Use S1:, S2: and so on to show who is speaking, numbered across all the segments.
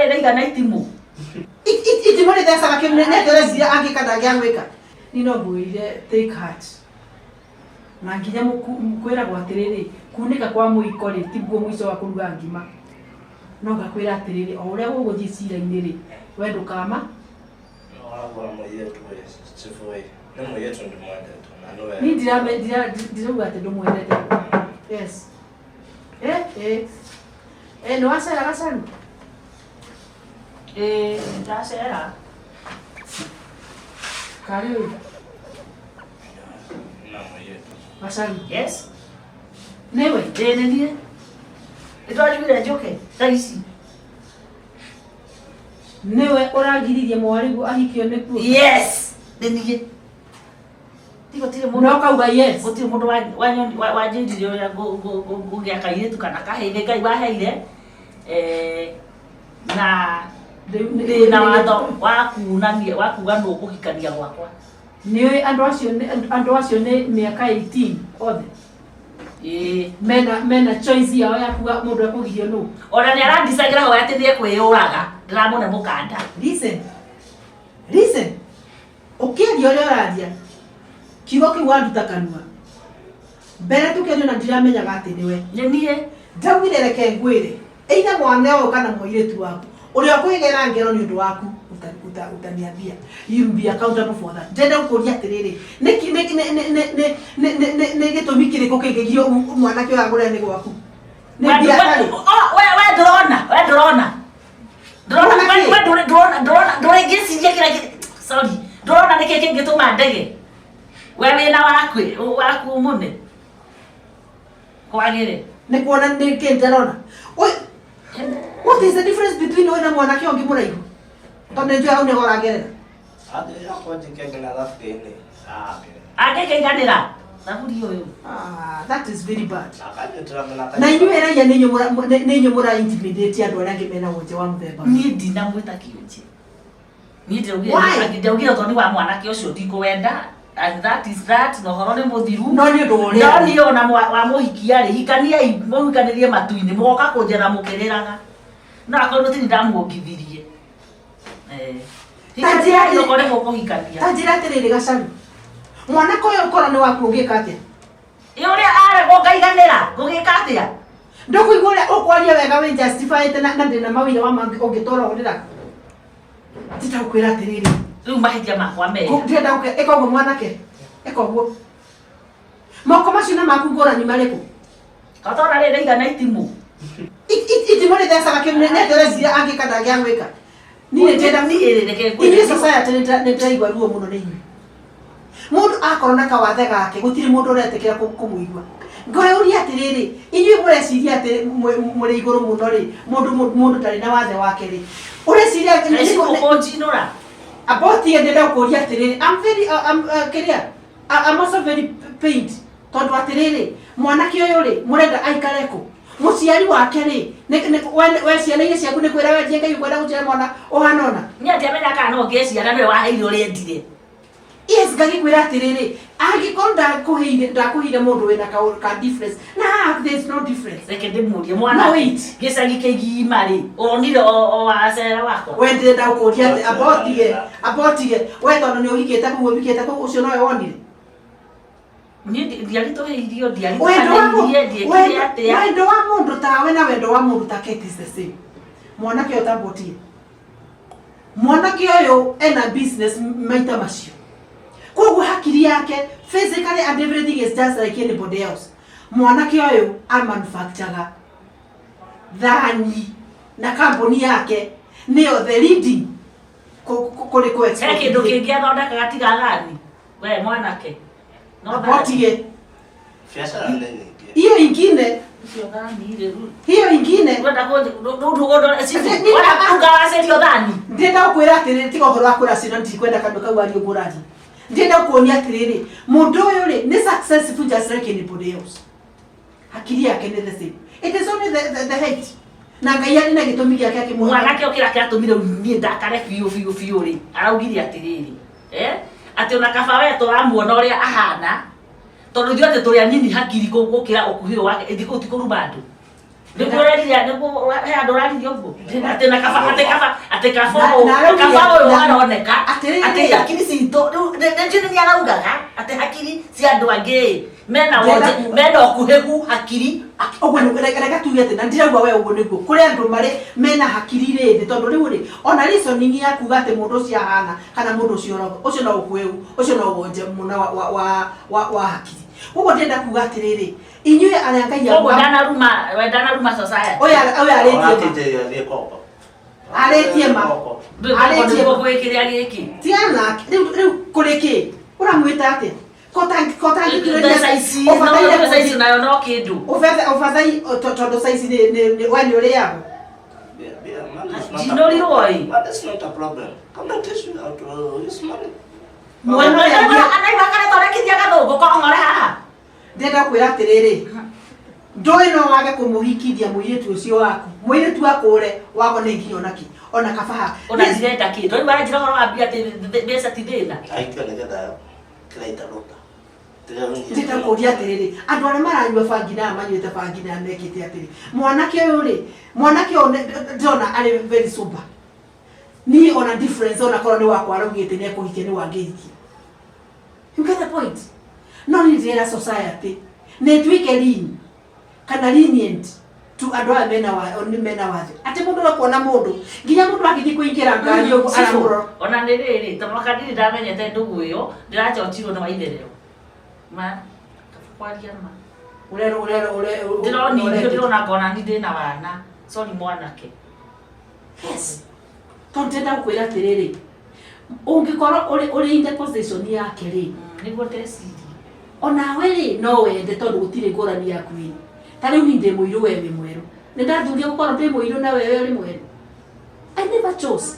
S1: rĩrĩ rĩigana itimũ.
S2: Itimũ rĩthecaga kĩu nĩ atĩ ũreciria angĩka ndangĩagwĩka. Niĩ no ngwĩrire take heart na nginya kwĩragwo atĩrĩrĩ, kunĩka kwa mũiko rĩ tiguo mũico wa kũruga ngima. No ngakwĩra atĩrĩrĩ, o ũrĩa gũgũthiĩ cira-inĩ rĩ, we ndũkama.
S3: Wagũra mũirĩtu ĩ, chifu ĩ, nĩ mũirĩtu ndĩmwendete na nĩwe.
S2: Niĩ ndirauga atĩ ndũmwendete. Yes. Eh, eh. Eh, nĩ wacera gacaru?
S1: Ĩĩ, ndacera.
S2: Karĩ ũyũ.
S3: Na mũirĩtu.
S2: Gacaru.
S1: Yes.
S2: Nĩwe?
S1: Ĩĩ nĩ niĩ. Nĩ twanjugire njũke thaa ici.
S2: Nĩwe ũragiririe mwarĩguo ahikio nĩ kuo?
S1: Yes, nĩ niĩ. Ti gũtirĩ mũndũ.
S2: Na ũkauga yes.
S1: Gũtirĩ mũndũ wanjĩrire ũrĩa ngũgĩa kairĩtu kana kahĩĩ, nĩ Ngai waheire. Eh, na ndĩ na watho wa kuunania wa kuuga nũ ũkũhikania gwakwa.
S2: Nĩũĩ andũ acio nĩ mĩaka 18 othe?
S1: Ĩĩ.
S2: Mena choice yao ya kuga mũndũ ekũgirio nũ.
S1: Ona nĩ arandicagĩra ho atĩ nĩ ekwĩyũraga, ndĩramũne mũkanda.
S2: Listen. Listen. Ũkĩaria ũrĩa ũraria, kiugo kĩu waruta kanua. Mbere tũkĩaria na ndiramenyaga atĩ nĩwe.
S1: Nĩ niĩ.
S2: Ndaugire reke ngwĩre, either mwana ũyũ kana mũirĩtu waku, ũrĩa ũkwĩgera ngero nĩ ũndũ waku utaniambia. You will be accountable for that. Ndĩrenda gũkũria atĩrĩrĩ, nĩ gĩtũmi kĩrĩkũ kĩngĩgirio mwanake ũyũ agũre nĩ gwaku? Nĩ mbia atarĩ?
S1: We ndũrona, we ndũrona. Ndũrona we ndũrona ndũrona ndũrĩngĩciria kĩrĩa, sorry, ndũrona nĩkĩ kĩngĩtũma ndege. We wĩna waku waku mũne. Kwagĩre.
S2: Nĩ kuona nĩ kĩ ndĩrona. What is the difference between ũyũ na mwanake ũngĩ mũraihu? Tondũ nĩ njũĩ hau nĩho ũragerera.
S3: Anjĩra kwanjĩkia nginya thaburia-inĩ. Ah,
S1: Angĩkĩiganĩra thaburi ũyũ.
S2: Ah, that is very bad.
S3: Akanyitĩra nginya
S2: Na inyuĩ raia nĩ inyuĩ mũra intimidate andũ arĩa angĩ mena wonje wa mũthemba.
S1: Niĩ ndinamwĩta kĩonje. Niĩ ndĩraugire
S2: Why?
S1: Ndĩraugire ũthoni wa mwanake ũcio ndikũwenda and that is that, na ũhoro nĩ mũthiru.
S2: No nĩ ũndũ wa ũrĩa.
S1: No niĩ ona wa mũhikia rĩ, hikaniai mũhikanĩrie matu-inĩ, mũgoka kũnjera mũkĩrĩraga. No akorwo tini ndamuongithirie. Eh.
S2: Ta njĩra
S1: Hikaniai okorwo nĩ mũkũhikania.
S2: Ta njĩra atĩrĩrĩ Gacaru. Mwanake ũyũ ũkorwo nĩ waku ũngĩka atĩa?
S1: Ĩ ũrĩa aregwo ngaiganĩra, ngũgĩka atĩa?
S2: Ndũkũigua ũrĩa ũkwaria wega wĩ justifyĩte na ndĩna mawĩra wa mangĩ ũngĩtũra ũrĩraga. Ndĩrenda gũkwĩra atĩrĩrĩ.
S1: Rĩu mahĩtia makwa meha.
S2: Ndĩrenda gũkwĩra ĩka ũguo mwanake. Ĩka ũguo. Moko macio na maku ngũrani marĩkũ?
S1: Katona rĩrĩ rĩigana itimũ.
S2: Itimũ rĩthecaga kĩu nĩ atĩ ũreciria angĩka ndangĩagwĩka. Niĩ ndĩrenda
S1: Niĩ rĩ, reke ngwĩre.
S2: Inyuĩ society nĩ ndĩraigua ruo mũno nĩ inyuĩ. Mũndũ akorwo na kawathe gake gũtirĩ mũndũ ũretĩkĩra kũmũigua. Ngwĩũria atĩrĩrĩ, inyuĩ mũreciria atĩ mũrĩ igũrũ mũno rĩ, mũndũ ndarĩ na wathe wake rĩ, ũreciria atĩ
S1: Aici mũkũnjinũra.
S2: About you ndĩrenda gũkũria atĩrĩrĩ, I'm very, I'm, kĩrĩa, I'm also very pained tondũ atĩrĩrĩ, mwanake ũyũ rĩ, mũrenda aikare kũ? Mũciari wake rĩ, we ciana iria ciaku nĩ kwĩra wendie Ngai ũkwenda gũciara mwana ũhana ũna?
S1: Niĩ ndiamenya kana no ngĩe ciana nĩwe waheire ũrĩa endire.
S2: Yes, ngagĩkwĩra atĩrĩrĩ, angĩkorwo ndakũheire mũndũ wĩna ka difference, na haha there is no difference.
S1: Reke ndĩmũrie mwana.
S2: No, wait.
S1: Gĩcagi kĩgima rĩ, ũronire o wacera wakwa.
S2: We ndĩrenda gũkũria atĩ amba ũtige, we tondũ nĩ ũhikĩte kũu ũhikĩte kũu, ũcio nowe wonire.
S1: Niĩ ndiaritũhĩirio,
S2: Wendo wa
S1: ndiaritũhanĩirie, ndiekire atĩa.
S2: Wendo wa mũndũ tawe na wendo wa mũndũ take it is the same. Mwanake ũyũ tambotie. Mwanake ũyũ ena business maita macio. Koguo hakiri yake physically and everything is just like anybody else. Mwanake ũyũ amanufacturaga thani na kambuni yake nĩyo the leading kũrĩ kũ
S1: He
S2: export.
S1: kĩndũ kĩngĩ athondekaga tiga thani. We mwanake. No thani.
S2: Abotige.
S3: Biacara nĩ nyingĩ.
S2: Hiyo ingine,
S1: Icio thani rĩ, rĩu.
S2: hiyo ingine
S1: Ũrenda
S2: Ni-
S1: ũngawacĩrio thani.
S2: Ndĩrenda gũkwĩra atĩrĩrĩ, tiga ũhoro wa kũracĩra, ndikwenda kanua kau arie ũguo ũraria. Ndĩrenda gũkuonia atĩrĩrĩ, mũndũ ũyũ rĩ nĩ successful just like anybody else. Hakiri yake nĩ the same. It is only the height. Na Ngai arĩ na gĩtũmi gĩake akĩmũhe.
S1: Mwanake ũkĩra kĩratũmire niĩ ndakare biũ biũ biũ rĩ, araugire atĩrĩrĩ, eh, atĩ ona kaba we tũramuona ũrĩa ahana, tondũ ithuĩ atĩ tũrĩ anini hakiri gũkĩra ũkuhĩ ũyũ wake, ĩthi kũu ti kũruma andũ. Nĩguo ũrerire, nĩguo he andũ ũraririe ũguo atĩ na kaba, atĩ kaba, atĩ kaba ũyũ,
S2: Na- na
S1: kaba ũyũ
S2: na-
S1: aroneka
S2: Atĩrĩrĩ.
S1: atĩ hakiri citũ rĩu nĩ nĩ araugaga atĩ hakiri cia andũ angĩ mena
S2: Ndĩrenda
S1: wonje
S2: kuga-
S1: mena ũkuhĩhu hakiri.
S2: Ũguo reke tuge atĩ na ndirauga we ũguo nĩguo kũrĩ andũ marĩ mena hakiri rĩ thĩ, tondũ rĩu rĩ ona reasoning ya kuga atĩ mũndũ ũcio ahana kana mũndũ ũcio ũroga, ũcio no ũkuhĩhu, ũcio no wonje mũno wa hakiri. Koguo ndĩrenda kuga atĩrĩrĩ, inyuĩ arĩa Ngai
S1: Koguo
S2: aruga
S1: ndanaruma, we ndanaruma society.
S2: Ũyũ arĩtie ma.
S3: Ũratĩtĩria thiĩ koko.
S2: Arĩtie ma.
S3: Koko.
S2: Arĩtie
S1: Nĩguo gwĩkĩrĩa gĩkĩ.
S2: Tiana rĩu rĩu kũrĩ kĩ ũramwĩta atĩa? Kotangĩkĩrĩria
S1: Mbeca ici no mbeca ici nayo no kĩndũ.
S2: Ũbataire tondũ caici nĩ we nĩ ũrĩagwo.
S3: Beer, money is not a
S1: Njinũrirwo ĩ.
S3: problem. But it's not a problem. Come and teach me how to use money.
S2: Mwana ũyũ
S1: Anaigua kana twarekithia gathũngũ kong'ore haha.
S2: Ndĩrenda kwĩra atĩrĩrĩ, ndũĩ no wage kũmũhikithia mũirĩtu ũcio waku, mũirĩtu akũre wago nĩ nginya onakĩ ona kabaha.
S1: Ona ndirenda kĩndũ. Rĩu aranjĩra ũhoro wa mbia atĩ mbeca ti thĩna.
S3: Aikio nĩgetha kĩrĩa itaruta.
S2: Ndĩrenda kũria atĩrĩrĩ, andũ arĩa maranyua bangi na aya manyuĩte bangi na aya mekĩte atĩrĩ, mwanake ũyũ rĩ, mwanake ũyũ ndĩrona arĩ very sober. Niĩ ona difference ona korwo nĩ wakwa araugĩte nĩ ekũhikia nĩ wangĩhikia. You get the point? No niĩ ndĩrera society nĩ ĩtuĩke lean kana lenient to andũ aya mena wa nĩ mena wathe, atĩ mũndũ ũrekuona mũndũ nginya mũndũ agĩthiĩ kũingĩra ngari ũguo aramũrora.
S1: Ona nĩ rĩrĩ, ta mwaka ndirĩ ndamenyete ndũgũ ĩyo, ndĩrachotirwo nĩ waitherero. Ma kwaria ma.
S2: Ũrerwo ũrerwo ũrerwo.
S1: Ndĩronithio, ndĩrona ngona ni ndĩna wana. Sorry mwanake.
S2: Yes, tondũ ndĩrenda gũkwĩra atĩrĩrĩ, ũngĩkorwo ũrĩ in the position yake rĩ,
S1: Nĩguo ndeciria.
S2: Onawe rĩ no wende, tondũ gũtirĩ ngũrani yaku ĩ ta rĩu niĩ ndĩ mũirũ, we wĩ mwerũ. Nĩ ndathuria gũkorwo ndĩ mũirũ na wewe ũrĩ mwerũ? I never chose,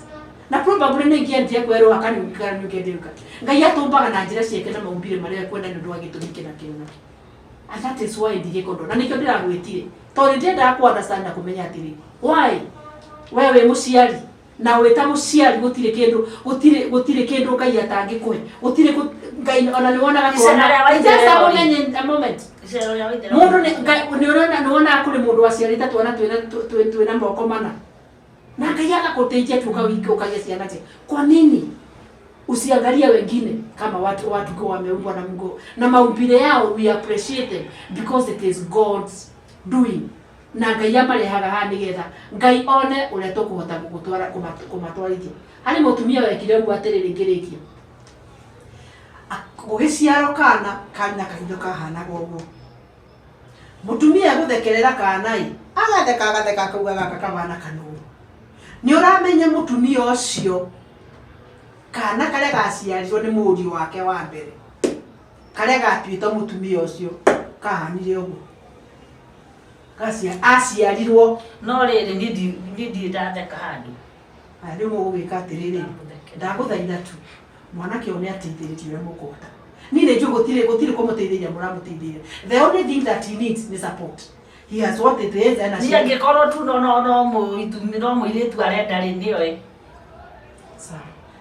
S2: na probably nĩ ingĩendire kwerũha kanyuke ndĩuka. Ngai atũmbaga na njĩra ciake na maumbire marĩa ekwenda nĩ ũndũ wa gĩtũmi kĩna kĩna, and that is why ndigĩkondwo na nĩkĩo ndĩragwĩtire, tondũ ndĩrendaga ku understand na kũmenya atĩrĩ, why we wĩ mũciari na wĩ ta mũciari gũtirĩ kĩndũ, gũtirĩ kĩndũ Ngai atangĩkũhe, gũtirĩ Ngai ona nĩ wonaga
S1: Icera rĩa
S2: twana. Just a
S1: Waitherero.
S2: moment, a moment.
S1: Icero rĩa Waitherero.
S2: Mũndũ nĩ Ngai- nĩ ũrona, nĩ wonaga kũrĩ mũndũ waciarĩte twana twĩna moko mana na Ngai agakũteithia tu ũkagĩa ciana njega. Kwa nini usiangalie wengine kama watu kwa wameumbwa na Mungu na maumbile yao? We appreciate them because it is God's doing, na Ngai amarehaga haha nĩgetha Ngai one ũrĩa tũkũhota gũgũtwara kũmatwarithia harĩ mũtumia wekire ũguo. Atĩrĩrĩ, ngĩrĩkia, gũgĩciarwo kana karĩ na kaitho kahanaga ũguo, mũtumia gũthekerera kana ĩ, agatheka agatheka, akauga gaka kabana kanũũ. Nĩ ũramenya mũtumia ũcio, kana karĩa gaciarirwo nĩ mũriũ wake wa mbere, karĩa gatuĩtwo mũtumia ũcio, kahanire ũguo. Aciarirwo.
S1: No rĩrĩ, niĩ ndirĩ ndatheka handũ.
S2: Aya, rĩu mũgũgĩka atĩrĩrĩ, ndagũthaitha tu mwanake ũyũ nĩ ateithĩrĩrio ũrĩa mũkũhota. Niĩ nĩ njũĩ gũtirĩ kũmũteithĩrĩria mũramũteithĩrĩria. The only thing that he needs nĩ support. He has what it is ena
S1: Niĩ angĩkorwo tu no mũitumi no mũirĩtu arenda rĩ, nĩyo ĩ.
S2: Sawa.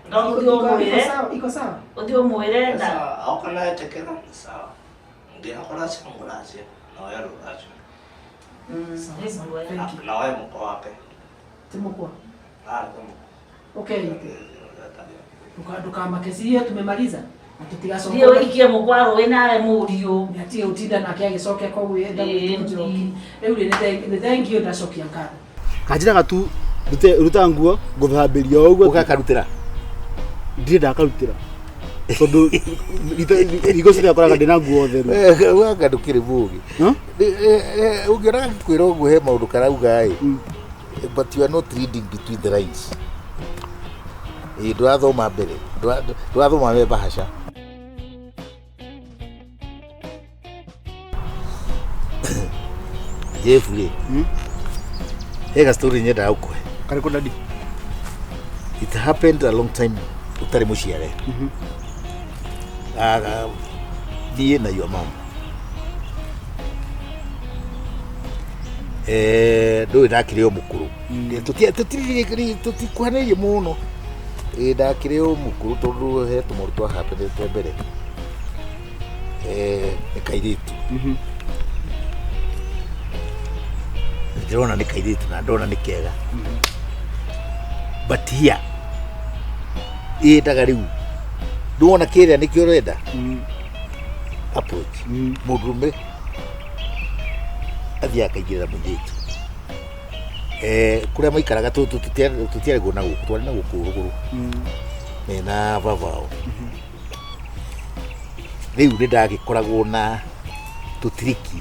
S1: No ũthiĩ
S2: Iko- iko
S1: ũmwĩre.
S2: sawa, iko sawa.
S1: Ũthiĩ ũmwĩre na
S3: Sawa, aoka etĩkĩra, sawa. Ngĩakora cio ngũracio, nawe rũracio.
S2: Sawa,
S1: Nĩ
S2: sawa.
S1: nguoya.
S2: Thank you.
S3: Nawe mũko wake.
S2: Ti mũkwa.
S3: Ah, nĩ mũkwa.
S2: Okay. Ndukamake, si tumemaliza na tutigacoka.
S1: Thiĩ ũikie mũkwa rũĩ nawe mũriũ.
S2: Atige gũtinda nake agĩcokia, koguo enda
S1: Ĩĩ,
S2: gwĩtwo Njoki. Rĩu rĩ, nĩ thank you, ndacokia ngatho.
S4: Kanjĩraga tu ruta nguo ngũthambĩria o ũguo.
S5: Ũgakarutĩra?
S4: Ndirĩ ndakarutĩra tondũ hingo ciothe akoraga ndĩna nguo theru.
S5: Wanga ndũkĩrĩ mũgĩ.
S4: Huh?
S5: Ũngĩona gagĩkwĩra ũguo he maũndũ karauga ĩ, but you are not reading between the lines. Ĩ ndũrathoma mbere, ndũrathoma me bahasha. Jeff rĩ, he ga story nyendaga gũkũhe.
S4: Karĩkũ, dadi?
S5: It happened a long time ũtarĩ mũciare. Ah, ah, niĩ na your mom, ndũĩ ndakĩrĩ o mũkũrũ. Tũtikuhanĩirie mũno. Ndakĩrĩ o mũkũrũ tondũ he tũmaũndũ twahapenete mbere. Nĩ kairĩtu. Ndĩrona nĩ kairĩtu na ndona nĩ kega. But here ĩndaga rĩu ndwona kĩrĩa nĩkĩo ũrenda approach. Mũndũrũme athiaga akaingĩrĩra mũirĩtu. Kũrĩa maikaraga tũtiarĩgwo na gũkũ, twarĩ na gũkũ rũgũrũ mena baba wao. Rĩu nĩ ndagĩkoragwo na tũtiriki.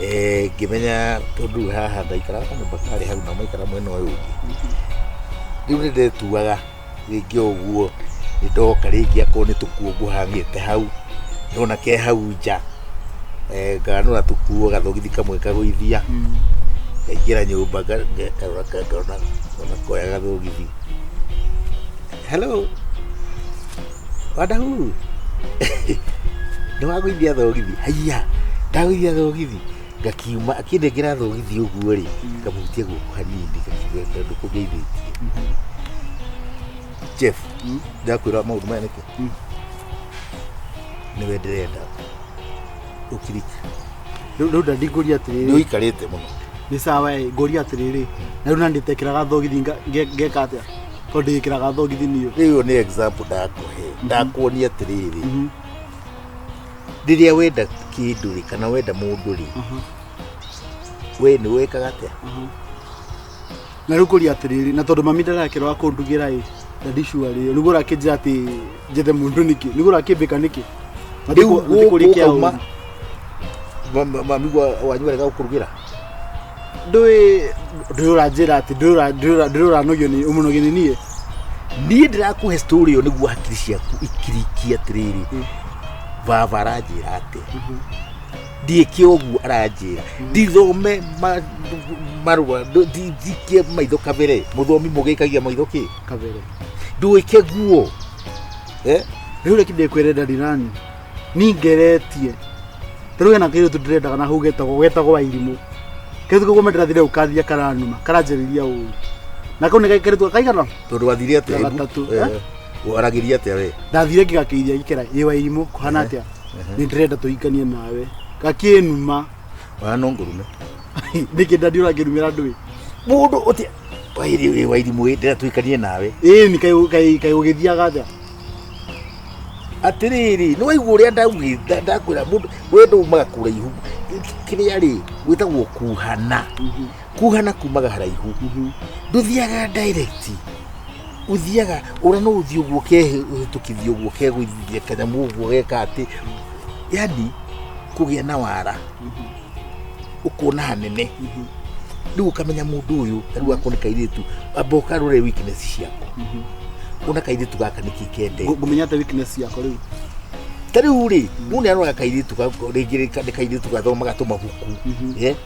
S5: Ngĩmenya tondũ haha ndaikaraga kanyũmba karĩ hau na maikara mwena ũyũ ũngĩ. Rĩu nĩ ndetuaga rĩngĩ o ũguo, nĩ ndoka rĩngĩ akorwo nĩ tũkuo ngũhang'ĩte hau, ndona ke hau nja, nganũra tũkuo gathogithi kamwe kagũithia, ngaingĩra nyũmba ngarora ngona ngona koya gathogithi. Hello, Wandahuru, nĩ wagũithia thogithi? Haiya, ndagũithia thogithi. Ngakiuma akĩnengera thogithi ũguo rĩ, ngamuhutia guoko hanini ngakiuga ndũkũngeithĩtie. Jeff, ndakwĩra maũndũ maya nĩkĩ? Nĩwe ndĩrenda ũkiriki.
S4: Rĩu ndandi ngũria
S5: Nĩ
S4: atĩrĩrĩ.
S5: ũikarĩte mũno.
S4: Nĩ sawa ĩ, ngũria atĩrĩrĩ, na rĩu nandi tekĩraga thogithi ngeka atĩa? Tondũ ndĩgĩkĩraga thogithi niĩ.
S5: Rĩu ĩyo nĩ example ndakũhe, ndakuonia atĩrĩrĩ, rĩrĩa wenda kĩndũ rĩ, kana wenda mũndũ rĩ, we nĩ wĩkaga atĩa?
S4: Na rĩu ngũria atĩrĩrĩ, na tondũ mami ndarakĩrora kũndugĩra ĩ, ndandi sure rĩ, nĩguo ũrakĩnjĩra atĩ njethe mũndũ nĩkĩ? Nĩguo ũrakĩmbĩka nĩkĩ? Na ti
S5: Rĩu
S4: na ti kũrĩa
S5: gũkũ
S4: kĩa
S5: ũkauma
S4: ũru.
S5: Mami wanyu arega gũkũrugĩra?
S4: Ndũĩ ũranjĩra atĩ ndũĩ ũranogio nĩ ũmũnogio nĩ niĩ.
S5: Niĩ ndĩrakũhe story ĩyo nĩguo hakiri ciaku ikirikie atĩrĩrĩ, baba aranjĩra atĩa, ndiĩke ũguo aranjĩra, ndithome marũa, ndikie maitho kabere. Mũthomi mũgĩkagia maitho kĩ
S4: Kabere.
S5: Ndwĩke guo. Eh?
S4: Rĩu reke ndĩkwĩre ndari nani ningeretie. Ta rĩu hena kairĩtu ndĩrendaga na hau getagwo Wairimũ. Kairĩtu kau gome ndĩrathire gũkathia karanuma karanjĩrĩria ũru. Na kau nĩ kairĩtu kaigana?
S5: Tondũ wathire atĩa?
S4: Ya gatatũ,
S5: Eh, waragĩria atĩa we?
S4: Ndathire ngĩgakĩithia gĩkĩra ĩ Wairimũ kũhana atĩa, nĩ ndĩrenda tũhikanie nawe. Gakĩnuma.
S5: Wana no ngũrume.
S4: Nĩkĩ ndandi ũrangĩrumĩra ndũĩ?
S5: Mũndũ ũti wairi Wairimũ ĩ ndĩrenda tũhikanie nawe.
S4: Ĩni kaĩ ũgĩthiaga atĩa?
S5: Atĩrĩrĩ, nĩ waigua ũrĩa ndaugĩte, ndakwĩra mũndũ wendo umaga kũraihu. Kĩrĩa rĩ gwĩtagwo kuhana, kuhana kumaga haraihu, ndũthiaga direct, ũthiaga ũrĩa no ũthiĩ ũguo kehĩtũkithia ũguo kegũithia kanyamũ ũguo geka atĩ, yani kũgĩa na wara ũkuona hanene, rĩu ũkamenya mũndũ ũyũ. Rĩu akorwo nĩ kairĩtu, amba ũkarore weakness ciako, ona kairĩtu gaka nĩkĩ kendete.
S4: Ngũmenya atĩa weakness yakwa rĩu?
S5: Ta rĩu rĩ, mũndũ nĩ aroraga kairĩtu rĩngĩ nĩ kairĩtu gathomaga tũmabuku. Eh?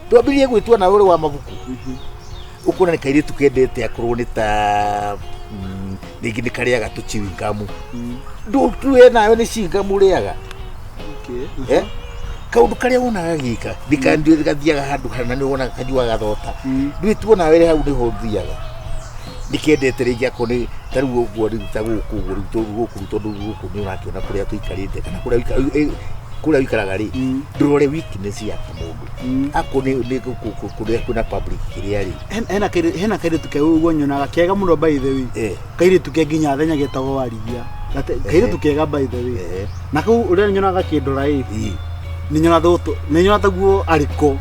S5: Twambĩrĩrie gwĩtua nawe ũrĩ wa mabuku, ũkona nĩ kairĩtu kendete akorwo nĩ ta rĩngĩ nĩ karĩaga tũ chewing gum. Ndũtue nawe nĩ chewing gum ũrĩaga.
S4: Okay.
S5: Eh? Kaũndũ karĩa wonaga gĩka nĩ gathiaga handũ hana, nĩ wonaga kanyuaga thota, ndwĩtuo nawe hau nĩho ũthiaga. Nĩ kendete rĩngĩ akorwo nĩ ta rĩu ũguo, rĩu ta gũkũ ũguo, rĩu tondũ gũkũ, rĩu tondũ gũkũ nĩ ũrakĩona kũrĩa tũikarĩte kana kũrĩa kũrĩa ũikaraga rĩ, ndũrore weakness ya mũndũ akorwo nĩ kũrĩa kwĩna public kĩrĩa rĩ.
S4: Hena kairĩtu keu ũguo nyonaga kega mũno, by the way. Kairĩtu ke nginya thenya getagwo Warithia. Kairĩtu kega, by the way. Na kau ũrĩa nyonaga kĩndora ĩ, nĩ nyonaga thũtũ, nĩ nyonaga taguo arĩko.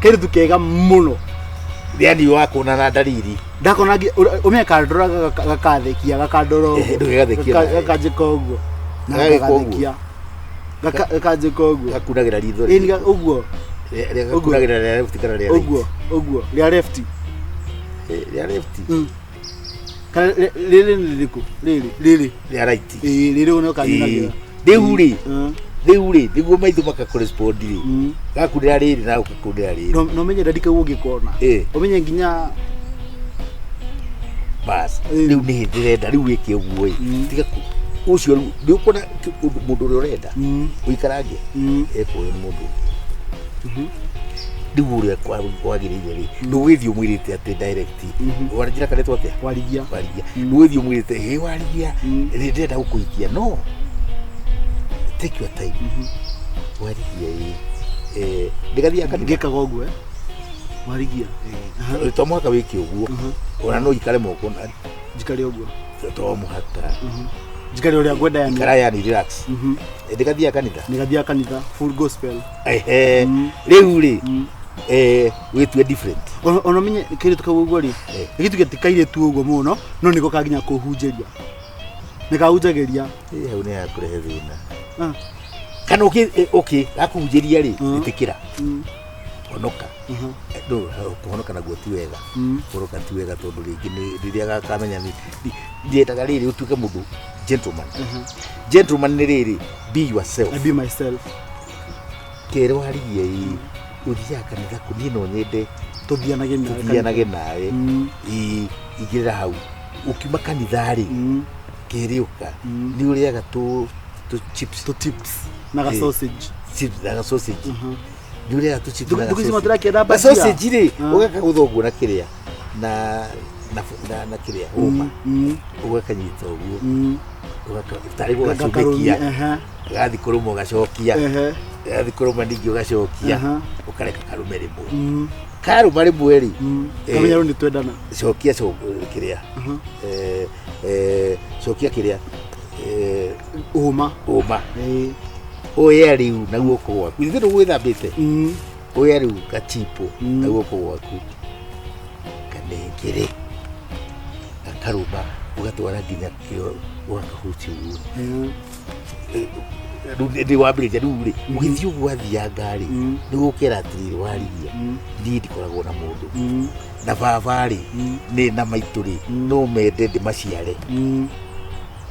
S4: Kairĩtu kega mũno.
S5: Yani wakuona na ndariri.
S4: Ndakona ũmenye kandora gakathekia gakandora ũguo.
S5: Ndũgĩgathekie nawe.
S4: Gakanjĩka ũguo na
S5: Gagagĩka ũguo.
S4: gagathekia. Gakanjĩka ũguo.
S5: Gakunagĩra ritho.
S4: Ĩni ũguo.
S5: Gakunagĩra rĩa left kana rĩa right?
S4: Ũguo ũguo, rĩa left.
S5: Rĩa left.
S4: Kana rĩrĩ nĩ rĩrĩkũ? Rĩrĩ rĩrĩ.
S5: Rĩa right.
S4: Ĩĩ, rĩrĩ ũguo nĩo kanyunagĩra.
S5: Rĩu rĩ, rĩu rĩ, nĩguo maitho maka correspond rĩ, gakunĩra rĩrĩ na ũgakunĩra rĩrĩ.
S4: No menye ndadi kau ũngĩkona ũmenye nginya
S5: Bas, rĩu nĩ ndĩrenda rĩu wĩke ũguo ĩ, tiga ũcio rĩu nĩ ũkuona mũndũ ũrĩa ũrenda ũikarange ekuoyo nĩ mũndũ ũngĩ. Rĩu ũrĩa kwagĩrĩire rĩ, ndũgĩthiĩ ũmwĩrĩte atĩ direct waranjĩra kanetwo atĩa?
S4: Warigia.
S5: Warigia. Ndũgĩthiĩ ũmwĩrĩte hĩ warigia rĩ, ndĩrenda gũkũhikia, no take your time. Warigia ĩ, Ndĩgathiaga kanitha.
S4: Ngĩkaga ũguo warigia.
S5: To mũhaka wĩke ũguo, ona no ikare moko na
S4: Njikare ũguo.
S5: To mũhaka.
S4: Njikare ũrĩa ngwenda yani.
S5: Ikara yani, relax. Ndĩgathiaga kanitha.
S4: Nĩgathiaga kanitha full gospel.
S5: Ehe, rĩu rĩ, wĩtue different.
S4: Ona menye kairĩtu kau ũguo rĩ, gĩtuge ti kairĩtu ũguo mũno, no nĩko kanginya kũhunjĩria, nĩkahunjagĩria.
S5: Hau nĩ hakũrehe thĩna.
S4: Ah.
S5: Kana okay, gakũhunjĩria rĩ, ĩtĩkĩra, honoka. No kũhonoka naguo ti wega. Kũhonoka ti wega tondũ rĩngĩ rĩrĩa gakamenya nĩ ndiendaga rĩrĩ ũtuĩke mũndũ gentleman. Gentleman nĩ rĩrĩ, be yourself.
S4: I be myself.
S5: Kerĩ warigie ĩ ũthiaga kanitha kũ? Niĩ no nyende
S4: tũthianage nawe.
S5: Tũthianage nawe. Ĩ, igĩrĩra hau ũkiuma kanitha rĩ, kerĩ ũka nĩ ũrĩaga tũ chips.
S4: Tũ chips na ga sausage.
S5: Chips na ga sausage. Nĩ ũrĩaga tũ chips na ga
S4: Thikũ ici
S5: sausage.
S4: matirakĩenda
S5: Na
S4: bhajia.
S5: sausage rĩ, ũgakaguthwo ũguo na kĩrĩa na kĩrĩa hũma, ũgakanyita ũguo, tarĩ gũgacumĩkia, gathi kũrũma ũgacokia, gathi kũrũma ningĩ ũgacokia, ũkareka karume rĩmwe. Karũma rĩmwe rĩ,
S4: Kamenya rĩu nĩ twendana.
S5: Cokia kĩrĩa, cokia kĩrĩa,
S4: ũma.
S5: Ũma oya rĩu na guoko gwaku, ithuĩ ndũgwĩthambĩte, oya rĩu gachipo na guoko gwaku, kanengere gakarũma, ũgatwara nginya kĩo, ũgakahutia ũguo. Rĩu nĩ wambĩrĩria rĩu rĩ, ũgĩthiĩ ũguo athianga rĩ, nĩ gũkĩra atĩrĩrĩ, warigia, niĩ ndikoragwo na mũndũ na baba rĩ, nĩ na maitũ rĩ, no mende ndĩmaciare.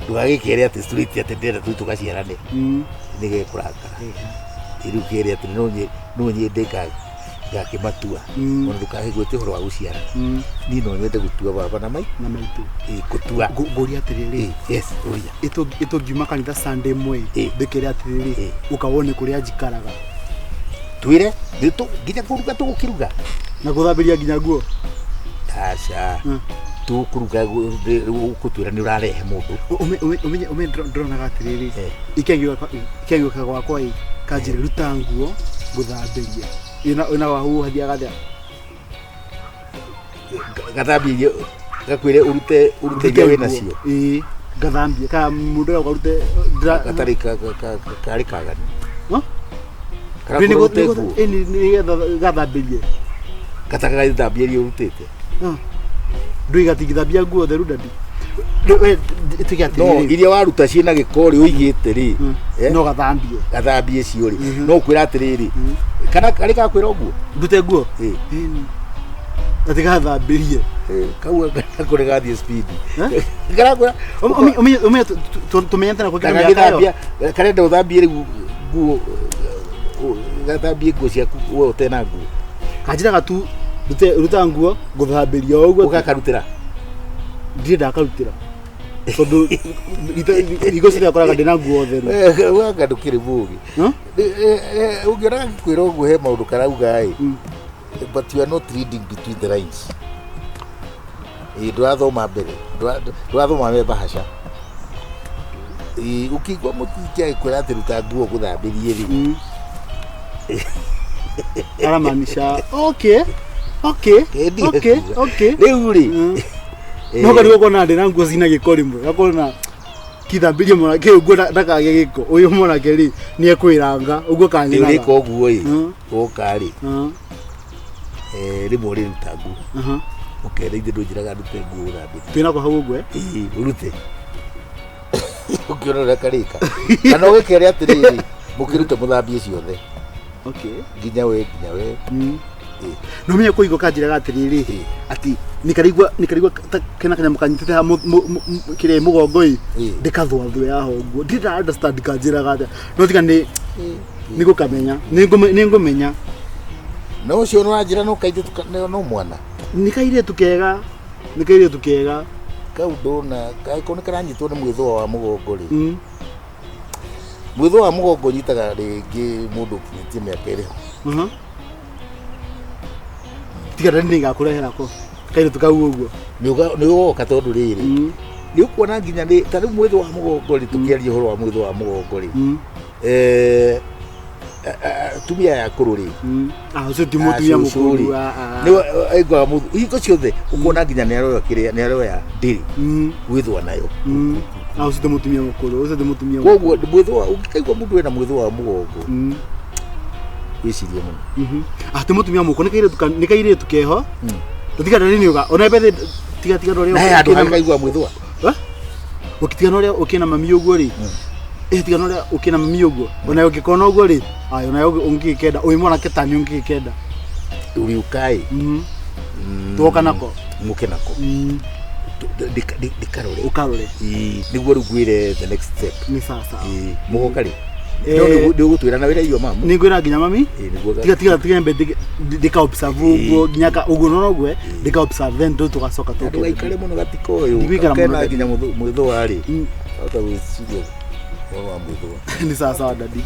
S5: Ndũgagĩkere atĩ straight atĩ ndĩrenda tũthiĩ tũgaciarane, nĩ gekũrakara. Rĩu kere atĩ no nyende ngakĩmatua, ona ndũkagĩgwete ũhoro wa gũciara, niĩ no nyende gũtua baba na mai
S4: na maitũ.
S5: Ĩ, gũtua.
S4: Ngũria atĩrĩrĩ.
S5: Yes, ũria.
S4: Ĩtũngiuma kanitha Sunday mwe, ndĩkĩre atĩrĩrĩ, ũka wone kũrĩa njikaraga.
S5: Twĩre nginya kũruga tũgũkĩruga.
S4: Na gũthambĩria nginya nguo.
S5: Aca, tũkũruga, ũgũtwĩra nĩ ũrarehe mũndũ.
S4: Ũmenye ndĩronaga atĩrĩrĩ, ikĩangiũka gwakwa ĩ, kanjĩre ruta nguo ngũthambĩrie. Ĩna wahu hathiaga atĩa?
S5: Gathambie irio, gakwĩre ũrute iria wĩ nacio.
S4: Ĩĩ, ngathambie kana mũndũ ũrĩa ũkarute
S5: gatarĩ karĩ kaganu.
S4: No?
S5: Kana kũrute nguo.
S4: Nĩgetha gathambĩrie.
S5: Gatagathambia iria ũrutĩte.
S4: Ndũi gatingĩthambia nguo theru dadi. Tuge
S5: No
S4: atĩrĩrĩ.
S5: Iria waruta ciĩna gĩko rĩ, ũigĩte rĩ,
S4: No gathambie.
S5: Gathambie cio rĩ, no ũkwĩra atĩrĩrĩ, kana karĩ gakwĩra ũguo
S4: ndute nguo.
S5: Ĩ.
S4: Atĩ gathambĩrie.
S5: Kau nako nĩ gathiĩ speed. Karakwĩra
S4: Ũmenye tũmenyete nako
S5: kana
S4: nginya mĩaka ĩyo.
S5: gĩthambia karenda ũthambie rĩu nguo, gathambie nguo ciaku we ũtena nguo.
S4: Kanjĩraga tu ruta nguo ngũthambĩria o ũguo.
S5: Ũgakarutĩra?
S4: Ndirĩ ndakarutĩra tondũ hingo ciothe akoraga ndĩna nguo theru.
S5: Wanga ndũkĩrĩ mũgĩ. Ũngĩona gagĩkwĩra ũguo he maũndũ karauga ĩ, but you are not reading between the lines. Ĩ, ndũrathoma mbere, ndũrathoma me bahasha. Ĩ, ũkĩigua mũtiki agĩkwĩra atĩ ruta nguo ngũthambĩrie rĩ,
S4: Aramaanisha okay.
S5: Rĩu rĩ,
S4: No kari gũkona ndĩna nguo cina gĩko rĩmwe, gakona kithambĩrie mwanake ũguo ndakagĩe gĩko, ũyũ mwanake rĩ nĩ ekwĩranga ũguo
S5: nĩ
S4: kanyonaga.
S5: ũrĩka ũguo ĩ, woka rĩ, rĩmwe ũrĩruta nguo, ũkera ithe ndũnjĩraga ndute nguo ũthambĩrie.
S4: Twĩnako hau ũguo.
S5: Ĩ, ũrute ũkĩona ũrĩa karĩka, kana ũgĩkere atĩrĩrĩ, mũkĩrute mũthambie ciothe. Nginya we, nginya we.
S4: No menye kũigua kanjĩraga atĩrĩrĩ, atĩ nĩkaraigua ta kena kanyamũ kanyitĩte haha kĩrĩa mũgongo ĩ, ndĩkathwathwe haha ũguo, ndirĩ nda understand kanjĩraga atĩa, no tiga nĩ nĩngũkamenya, nĩngũmenya.
S5: Na ũcio nĩ wanjĩra no kairĩtu no mwana.
S4: Nĩ kairĩtu kega, nĩ kairĩtu kega.
S5: Kau ndona kangĩkorwo nĩ karanyitwo nĩ mwĩthũa wa mũgongo rĩ, mwĩthũa wa mũgongo ũnyitaga rĩngĩ mũndũ ũkinyĩtie mĩaka ĩrĩho.
S4: Tiga ndani nĩngakũrehera ko kairĩtu kau ũguo.
S5: Nĩ ũgoka tondũ rĩrĩ, nĩ ũkuona nginya nĩ ta rĩu mwĩthũa wa mũgongo rĩ, tũkĩaria ũhoro wa mwĩthũa wa mũgongo rĩ, Atumia aya akũrũ rĩ,
S4: Ah, ũcio ti mũtumia mũkũrũ, ah, ah.
S5: Nĩaiguaga hingo ciothe ũkona nginya nĩ aroya kĩrĩa, nĩ aroya ndĩrĩ gwĩthwa nayo.
S4: Ah, ũcio ti mũtumia mũkũrũ, ũcio ti mũtumia.
S5: Koguo mwĩthũa, ũngĩkaigua mũndũ ena mwĩthũa wa mũgongo, wĩcirie mũno.
S4: Ah, ti mũtumia mũkũrũ, nĩ kairĩtu nĩ kairĩtu keho. Tiga ndari nĩ uga ona bethe, tiga tiga ũrĩa
S5: Na he handũ hangĩkaigua mwĩthũa.
S4: Eh? Ũkĩtigana ũrĩa ũkĩna mami ũguo rĩ, eh, tigana ũrĩa ũkĩna mami ũguo, ona ũngĩkona ũguo rĩ, aya, ona ũngĩkenda ũyũ mwanake tani ũngĩkenda.
S5: Ũrĩũkaĩ.
S4: Tuoka nako.
S5: Mũke nako. Ndĩkarore.
S4: Ũkarore.
S5: Ĩĩ, nĩguo rĩu ngwĩre the next step.
S4: Nĩ sawa sawa.
S5: Ĩĩ, mũgoka rĩ?
S4: Eh.
S5: No nĩ ũgũtwĩra na wĩra irio mamu.
S4: Nĩ ngwĩra nginya mami.
S5: Ĩĩ, nĩguo.
S4: Tiga tiga tiga mbe ndika observe ũguo nginya ka ũguo no ũguo ndika observe, then ndũ tũgacoka tũke.
S5: Ndũgaikare mũno gatikoyũ.
S4: Ndigũikara mũno,
S5: Kena
S4: daddy.
S5: nginya mwĩthũa rĩ, hota gwĩciria ũhoro wa mwĩthũa.
S4: Nĩ sawa sawa, daddy.